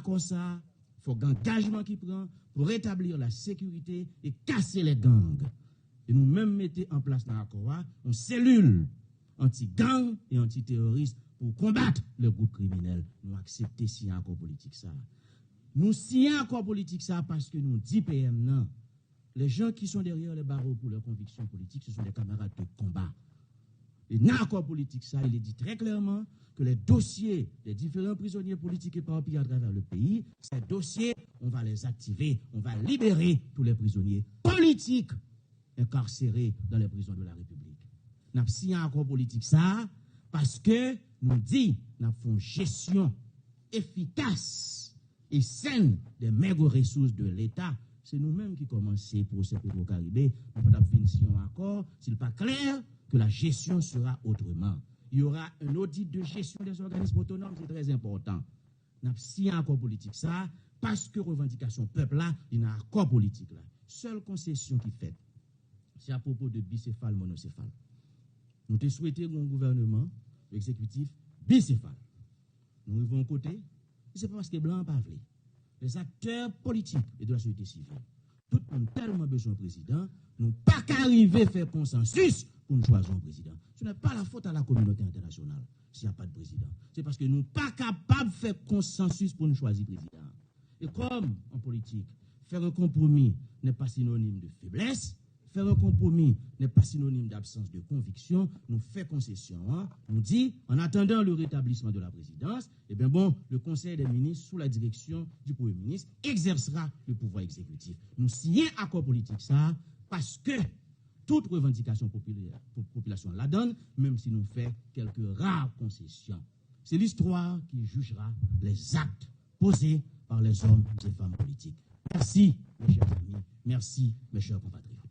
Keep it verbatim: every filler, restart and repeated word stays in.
akò sa a, fòk gen angajman ki pran pou retablir la sécurité e kase lè gang. E nou menm mete an plas nan akò a yon selil anti-gang e anti-teworis pou konbat lè gwoup kriminèl. Nou aksepte siyen akò politik sa a. Nou siyen akò politik sa a paske nou di P M nan, les gens qui sont derrière les barreaux pour leurs convictions politiques, ce sont des camarades de combat. Et dans l'accord politique, ça, il est dit très clairement que les dossiers des différents prisonniers politiques éparpillés à travers le pays, ces dossiers, on va les activer, on va libérer tous les prisonniers politiques incarcérés dans les prisons de la République. N ap siyen akò politik sa a paske nou di n ap fè yon jesyon efikas e sèn de mèg resous de Leta. Se nou menm ki kòmanse pwosè Petro Karibe. Nou pa t ap vin siyen yon akò si l pa klè que la gestion sera autrement. Il y aura un audit de gestion des organismes autonomes, c'est très important. N ap siyen akò politik sa a paske revandikasyon pèp la li nan akò politik la. Sèl konsesyon ki fèt, se apwopo de bisefal, monosefal. Nou te swete gen yon gouvèneman egzekitif bisefal. Nou rive yon kote, e se pa paske blan an pa vle. Les acteurs politiques et de la société civile, tout moun tèlman bezwen prezidan, nou pa ka rive fè konsansis pou n chwazi yon prezidan. Ce n'est pas la faute à la communauté internationale s'il n'y a pas de président. Se paske nou pa kapab fè konsansis pou n chwazi prezidan. Et comme en politique, faire un compromis n'est pas synonyme de faiblesse, faire un compromis n'est pas synonyme d'absence de conviction. Nou fè konsesyon an, nou di, en attendant le rétablissement de la présidence, eh bien bon, le Conseil des ministres, sous la direction du Premier ministre, exercera le pouvoir exécutif. Nou siyen akò politik sa a paske tout revandikasyon popilasyon ladan l, menm si nou fè kèlke ra konsesyon. C'est l'histoire qui jugera les actes posés par les hommes et femmes politiques. Merci, mes chers amis. Merci, mes chers compatriotes.